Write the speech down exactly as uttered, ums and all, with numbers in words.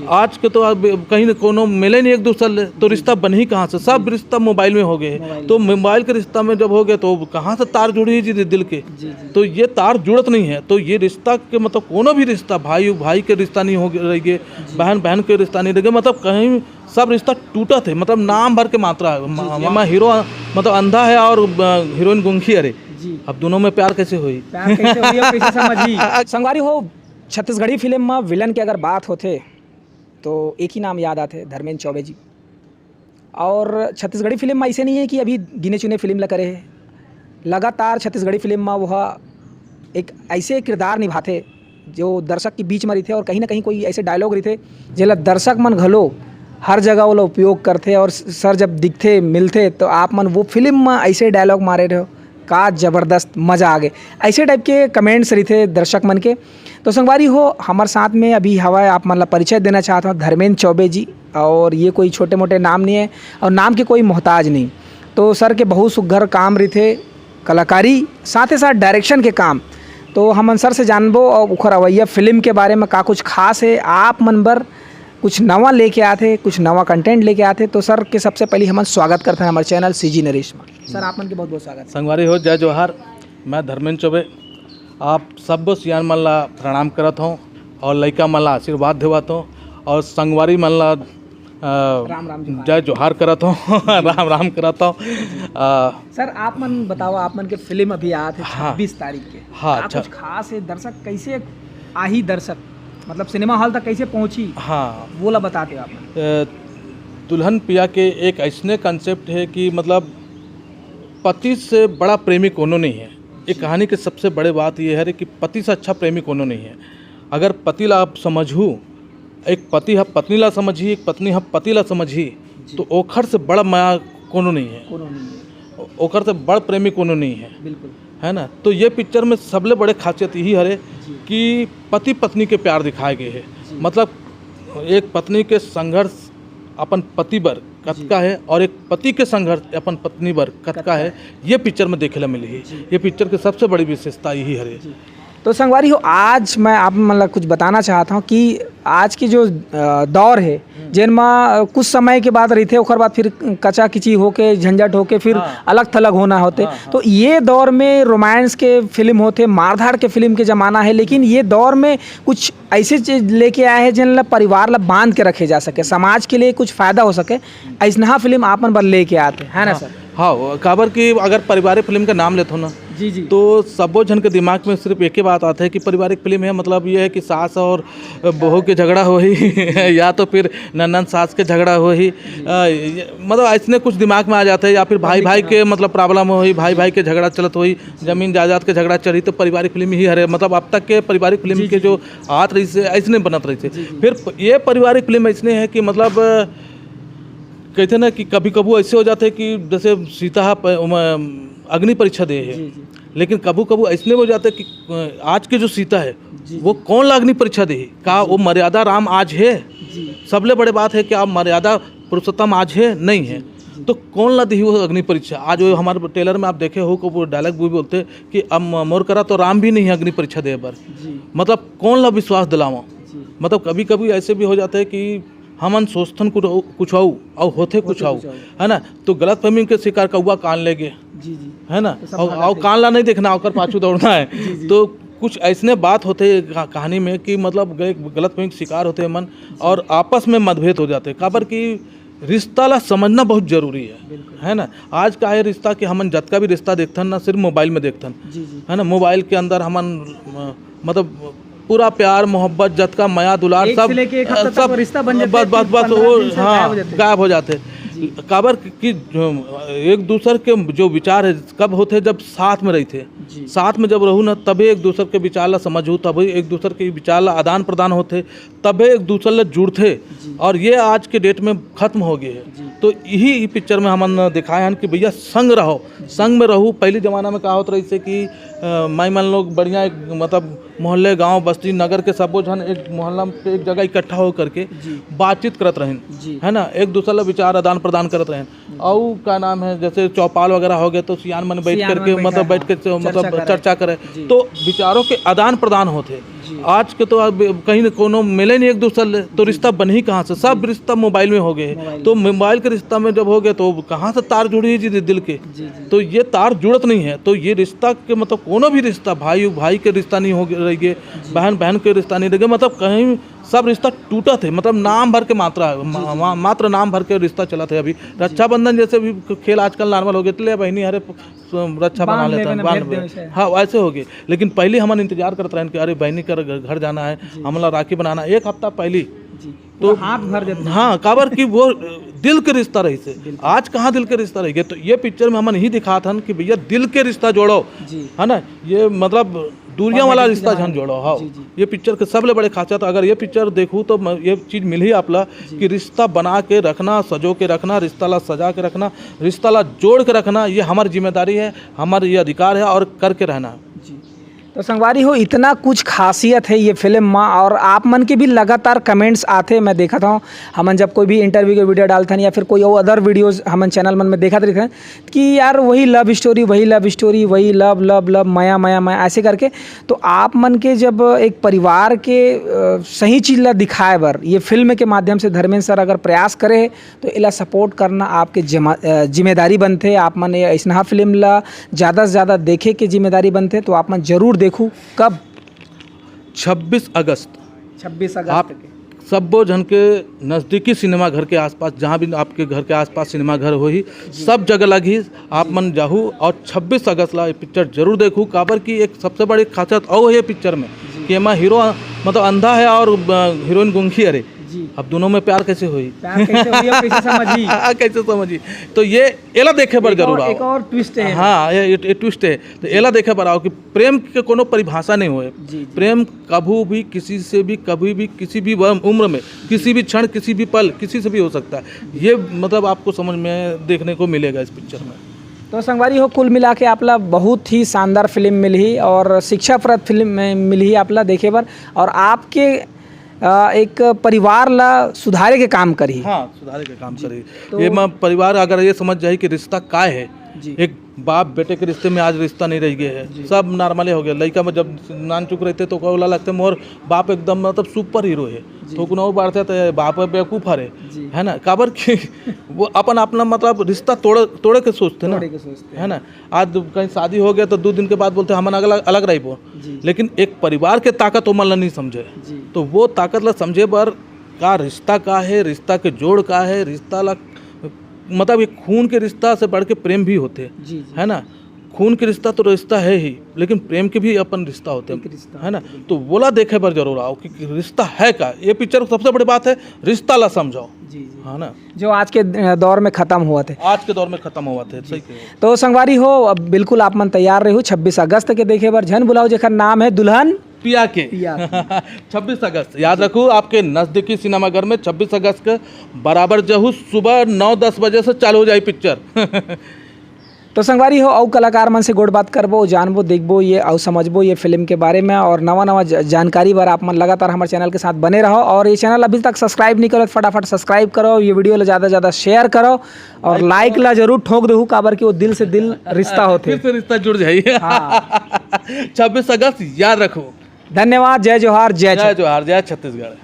आज के तो अब कहीं न कोनो मिले नहीं एक दूसर ले, तो रिश्ता बनी कहाँ से? सब रिश्ता मोबाइल में हो गए। मोबाइल तो में। मोबाइल के रिश्ता में जब हो गए, तो कहाँ से तार जुड़ी जी दिल के? जी, जी। तो ये तार जुड़त नहीं है, तो ये रिश्ता के, मतलब, कोनो भी रिश्ता, भाई भाई के रिश्ता नहीं हो रही है, जी। बहन बहन के रिश्ता नहीं रह गए, मतलब, कहीं सब रिश्ता टूटत है, मतलब, नाम भर के मात्रा है। जी, जी। एमा हीरो, मतलब, अंधा है और, अ, हीरोइन गूंगी। अरे, जी। अब दोनों में प्यार कैसे होई? प्यार कैसे होई और कैसे समझी? संगवारी हो, छत्तीसगढ़ी फिल्म में विलन के अगर बात होथे, तो एक ही नाम याद आथे, धर्मेंद्र चौबे जी। और छत्तीसगढ़ी फिल्म में ऐसे नहीं है कि अभी गिने चुने फिल्म ला करे है, लगातार छत्तीसगढ़ी फिल्म में वह एक ऐसे किरदार निभाथे, जो दर्शक के बीच में रहिथे और कहीं ना कहीं कोई ऐसे डायलॉग रहिथे, जेला दर्शक मन घलो हर जगह ओला उपयोग करथे। और स-, सर जब दिखथे, मिलथे, तो आप मन वो फिल्म में ऐसे डायलॉग मारे रहो, का जबरदस्त मजा आ गए, ऐसे टाइप के कमेंट्स रहिथे दर्शक मन के। तो संगवारी हो, हमर साथ में अभी हवय, आप मन ला परिचय देना चाहत हूँ, धर्मेंद्र चौबे जी। और ये कोई छोटे मोटे नाम नहीं है और नाम के कोई मोहताज नहीं। तो सर के बहुत सुघर काम रहिथे, कलाकारी, साथ ही साथ डायरेक्शन के काम। तो हमन सर से जानबो और उखर अवैया फिल्म के बारे में का कुछ खास है, आप मन बर कुछ नवा लेके आथे, कुछ नवा कंटेंट लेके आथे। तो सर के सबसे पहले हमन स्वागत करते हैं हमारे चैनल सीजी नरेश में। सर, आप मन के बहुत बहुत स्वागत है। संगवारी हो, जय जोहार। मैं धर्मेंद्र चौबे, आप सब्बो सियान मन ला प्रणाम करत हूँ और लइका मन ला आशीर्वाद देवत हूँ और संगवारी मन ला, अ, राम राम जोहार। जय जोहार करत हूँ। राम राम करत हूँ। अ, सर, आप मन बताओ, आप मन के फिल्म अभी आत है हाँ। छब्बीस तारीख के। हाँ, का अच्छा। कुछ खास है, दर्शक कैसे आही, दर्शक मतलब सिनेमा हॉल तक कैसे पहुँची? हाँ। वो ला बताते हो आप मन। अ, दुल्हन पिया के एक ऐसने कॉन्सेप्ट है कि, मतलब, पति से बड़ा प्रेमी कोनो नहीं है। ये जी। कहानी के सबसे बड़े बात ये है कि पति से अच्छा प्रेमी कोनो नहीं है। अगर पति ला आप समझू, एक पति ह पत्नी ला समझी, एक पत्नी ह पति ला समझी, जी। तो ओखर से बड़ा माया कोनो नहीं है। कोनो नहीं है। ओ-, ओखर से बड़ प्रेमी कोनो नहीं है। बिल्कुल। है ना? तो ये पिक्चर में सबले बड़े खासियत यही हरे जी। कि पति पत्नी के प्यार दिखाए गए है। जी। मतलब, एक पत्नी के संघर्ष अपन पति बर कतका जी। है और एक पति के संघर्ष अपन पत्नी बर कतका कतका है, है। ये पिक्चर में देखे ला मिली है। जी। ये पिक्चर के सबसे बड़ी विशेषता यही हरे। जी। तो संगवारी हो, आज मैं आप मन ला कुछ बताना चाहता हूँ कि आज की जो, अ, दौर है, हम्म। जेन मा, अ, कुछ समय के बाद रहिथे, ओकर बाद फिर कचा किची होके, झंझट होके, फिर हाँ। अलग थलग होना होथे। हाँ, हाँ। तो ये दौर में रोमांस के फिल्म होथे, मारधाड़ के फिल्म के जमाना है, लेकिन ये दौर में कुछ ऐसे चीज लेके आए हैं, जिन ला परिवार ला बांध के रखे जा सके, समाज के लिए कुछ फायदा हो सके, ऐसनहा फिल्म आप मन बर लेके आते हैं ना हाँ। सर? हाँ, काबर कि अगर पारिवारिक फिल्म का नाम लेथो ना, जी, जी। तो सबो झन के दिमाग में सिर्फ एक ही बात आथे कि पारिवारिक फिल्म है, मतलब ये है कि सास और बहू के झगड़ा होही या तो फिर ननद सास के झगड़ा होही, अ, ये, मतलब ऐसने कुछ दिमाग में आ जाथे, या फिर भाई, फैमिली भाई के, के, हाँ। मतलब प्रॉब्लम होही, भाई, भाई के झगड़ा चलत होही, जमीन जायदाद के झगड़ा चलही, तो पारिवारिक फिल्म ही हरे, मतलब अब तक के पारिवारिक फिल्म जी, के जी, जो जी। आत रहिस हे, ऐसने बनत रहिस हे। जी, जी। फिर प-, ये पारिवारिक फिल्म ऐसने है कि मतलब, अ, कहते ना कि कभी कभू ऐसे हो जाते कि जैसे सीता हा प-, ओमा अग्नि परीक्षा दे है। जी, जी। लेकिन कभू कभू ऐसने हो जाते कि, अ, आज के जो सीता है, जी, वो जी। कौन ला अग्नि परीक्षा दे है? का जी। वो मर्यादा राम आज है? जी। सबले बड़े बात है कि आप मर्यादा पुरुषोत्तम आज है, नहीं है। जी, जी। तो कौन ला दी वो अग्नि परीक्षा? आज वो हमारे ट्रेलर में आप देखे हो, को वो डायलॉग भी बोलते कि अब मोर करा तो राम भी नहीं है अग्नि परीक्षा दे बर। जी। मतलब कौन ला विश्वास दिलावा? जी। मतलब कभी-कभी ऐसे भी हो जाता है कि हमन सोचथन कुछ अउ, कुछ अउ, अउ होथे कुछ होथे अउ, कुछ अउ। है ना? तो गलतफहमी के शिकार कौवा कान ले गे, जी, जी। है ना? तो सब अउ, भागत अउ हे। कान ला नहीं देखना, ओकर पाछू दौड़ना है। जी, जी। तो कुछ ऐसने बात होथे कहा-, कहानी में कि मतलब ग-, गलतफहमी के शिकार होथे हमन, जी। और आपस में मतभेद हो जाथे। काबर कि रिश्ता ला समझना बहुत जरूरी है, बिल्कुल। है ना? आज का है रिश्ता कि हमन जतका भी रिश्ता देखथन ना, सिर्फ मोबाइल में देखथन, जी, जी। है ना? मोबाइल के अंदर हमन, अ, मतलब पूरा प्यार मोहब्बत, जतका मया दुलार, एक सब, से लेके एक हफ्ता अ, तक सब वो रिश्ता बन जाते बस, हैं, बस, फिर बस, पन्द्रह वो, दिन से हाँ, गायब हो जाते हैं। गायब हो जाते हैं। जी। काबर कि, कि, अ, एक दूसर के जो विचार है, कब होथे, जब साथ में रहिथे। जी। साथ में जब रहू ना, तभी एक दूसर के विचार ला समझू, तभी एक दूसर के विचार ला आदान प्रदान होथे, तभे एक दूसर ले जुड़थे। जी। और ये आज के डेट में खत्म हो गए है। जी। तो यही ई पिक्चर में हमन दिखाए हन कि भैया संग रहो, जी। संग में रहू। पहली जमाना में का होत रहिस हे कि, अ, माई मन लोग बढ़िया एक, मतलब मोहल्ले, गांव, बस्ती, नगर के सबो झन एक मोहल्ला पे एक जगह इकट्ठा हो करके जी। बातचीत करत रहेन, जी। है ना, एक दूसर ला विचार आदान प्रदान करत रहेन। जी। अउ का नाम है, जैसे चौपाल वगैरह हो गए तो सियान मन बैठ सियान करके, मन बैठा मतलब है, बैठ के, हाँ। मतलब चर्चा करे। चर्चा करे। जी। तो विचारों के आदान प्रदान होथे। आज के तो अब कहीं न कोनो मिले नहीं एक दूसर ले, तो रिश्ता बन ही कहाँ से? सब रिश्ता मोबाइल में हो गए। मोबाइल तो में। मोबाइल के रिश्ता में जब हो गए, तो कहाँ से तार जुड़ी जी दिल के? जी, जी। तो ये तार जुड़त नहीं है। तो ये रिश्ता के, मतलब, कोनो भी रिश्ता, भाई भाई के रिश्ता नहीं हो रही है, जी। बहन बहन के रिश्ता नहीं रह गए, मतलब, कहीं सब रिश्ता टूटत है, मतलब, नाम भर के मात्रा है, मा-, मा-, मात्र नाम भर के रिश्ता चलत है अभी। रक्षाबंधन जैसे भी खेल आजकल नॉर्मल हो गए, तो ले बहनी, अरे, रक्षा बना लेते हैं, बांध लेते हैं। हाँ, वैसे हो गए। लेकिन पहले हमन इंतजार करत रहन कि अरे, बहनी कर घर जाना है, हमला राखी बनाना है, एक हफ्ता पहले। जी। तो हाथ भर देते हैं। हाँ, काबर कि वो दिल के रिश्ता रहिसे। आज कहाँ दिल के रिश्ता रह गए? तो ये पिक्चर में हमन यही दिखात हन कि भैया, दिल के रिश्ता जोड़ो, जी। है ना? ये, मतलब, दूरियां वाला रिश्ता झन जोड़ो। हाँ, जी, जी। ये पिक्चर के सबले बड़े खासियत, अगर ये पिक्चर देखू तो म-, ये चीज मिलही आप ला कि रिश्ता बना के रखना, सजो के रखना, रिश्ता ला सजा के रखना, रिश्ता ला जोड़ के रखना, ये हमारी जिम्मेदारी है, हमारा ये अधिकार है और करके रहना। जी। तो संगवारी हो, इतना कुछ खासियत है ये फिल्म मा, और आप मन के भी लगातार कमेंट्स आथे, मैं देखत हूँ, हमन जब कोई भी इंटरव्यू के वीडियो डालथन या फिर कोई और अदर वीडियोज़ हमन चैनल मन में देखत रहिथन कि यार, वही लव स्टोरी, वही लव स्टोरी, वही लव, लव, लव, मया, मया, मया, ऐसे करके। तो आप मन के जब एक परिवार के, अ, सही चीज़ ला दिखाए बर ये फिल्म के माध्यम से धर्मेंद्र सर अगर प्रयास करे, तो एला सपोर्ट करना आपके जमा-, अ, जिम्मेदारी बनथे। आप मन ये अइसनहा फिल्म ला ज़्यादा से ज़्यादा देखे के जिम्मेदारी बनथे। तो आप मन जरूर देखू। कब? छब्बीस अगस्त। छब्बीस अगस्त आप के। सब्बो झन के नज़दीकी सिनेमा घर के आसपास, जहाँ भी आपके घर के आसपास सिनेमा घर होही, सब जगह लगही, आप मन जाहू और छब्बीस अगस्त ला ये पिक्चर जरूर देखू। काबर कि एक सबसे बड़ी खासियत और है पिक्चर में कि एमा हीरो, मतलब, अंधा है और, अ, हीरोइन गूंगी हरे। जी। अब दोनों में प्यार कैसे होही? प्यार कैसे होही, अब कैसे समझही? कैसे समझही? तो ये एला देखे बर एक जरूर और, आओ। एक और ट्विस्ट है। हाँ, ये, ये, ये ट्विस्ट है। तो एला देखे बर आओ कि प्रेम के कोनो परिभाषा नहीं होए। जी, जी। प्रेम कभू भी, किसी से भी, कभी भी, किसी भी वम-, उम्र में, किसी भी क्षण, किसी भी पल, किसी से भी हो सकता है। ये, मतलब, आपको समझ में, देखने को मिलेगा इस पिक्चर में। तो संगवारी हो, कुल मिला के आप ला बहुत ही शानदार फिल्म मिलही और शिक्षाप्रद फिल्म में मिलही आप ला देखे बर, और आपके, अ, एक परिवार ला सुधारे के काम करही। हाँ, सुधारे के काम करही। तो ये म-, परिवार अगर ये समझ जाही कि रिश्ता का है, जी। एक बाप बेटे के रिश्ते में आज रिश्ता नहीं रह गए है, जी। सब नॉर्मले हो गया। लड़का में जब नान चुक रहते तो ओला लगते मोर बाप एकदम, मतलब, सुपर हीरो है। जी। थोकुना वो बाढ़ते तो बाप बेवकूफ हरे, जी। है ना? काबर कि वो अपन अपना, मतलब, रिश्ता तोड़े, तोड़े के सोचते ना, तोड़े के सोचते है ना? आज कहीं शादी हो गया तो दो दिन के बाद बोलते, "हमन अलग, अलग रहिबो।" जी। लेकिन एक परिवार के ताकत ओमन ला नहीं समझे। जी। तो वो ताकत ला समझे बर का रिश्ता का है, रिश्ता के जोड़ का है, रिश्ता ला, मतलब, ये खून के रिश्ता से बढ़ के प्रेम भी होते, जी, जी। है ना? खून के रिश्ता तो रिश्ता है ही, लेकिन प्रेम के भी अपन रिश्ता होते हैं, एक रिश्ता है ना? होते हैं। तो वोला देखे बर जरूर आओ कि रिश्ता है का। ये पिक्चर सबसे बड़ी बात है, रिश्ता ला समझाओ, जी, जी। है ना? जो आज के, अ, दौर में खत्म होवत है। आज के दौर में खत्म होवत है, जी। सही कहे। तो संगवारी हो, अब बिल्कुल आप मन तैयार रहू छब्बीस अगस्त के देखे बर। झन भुलाओ जेकर नाम है दुल्हन पिया के। पिया के। छब्बीस अगस्त, याद रखू, आपके नजदीकी सिनेमाघर में छब्बीस अगस्त के बराबर जहू, सुबह नौ दस बजे से चालू हो जाई पिक्चर। तो संगवारी हो, अउ कलाकार मन से गोठ बात करबो, जानबो, देखबो ये अउ समझबो ये फिल्म के बारे में, और नवा नवा ज-, जानकारी बर आप मन लगातार हमर चैनल के साथ बने रहो। और ये चैनल अभी तक सब्सक्राइब नहीं करो तो फटाफट सब्सक्राइब करो, ये वीडियो ला ज़्यादा से ज़्यादा शेयर करो, और लाइक ला जरूर ठोक देहू, काबर कि वो दिल से दिल रिश्ता होथे। फिर से रिश्ता जुड़ जाई। हाँ। छब्बीस अगस्त याद रखो। धन्यवाद, जय जोहार, जय जय छत्तीसगढ़। जोहार, जय छत्तीसगढ़।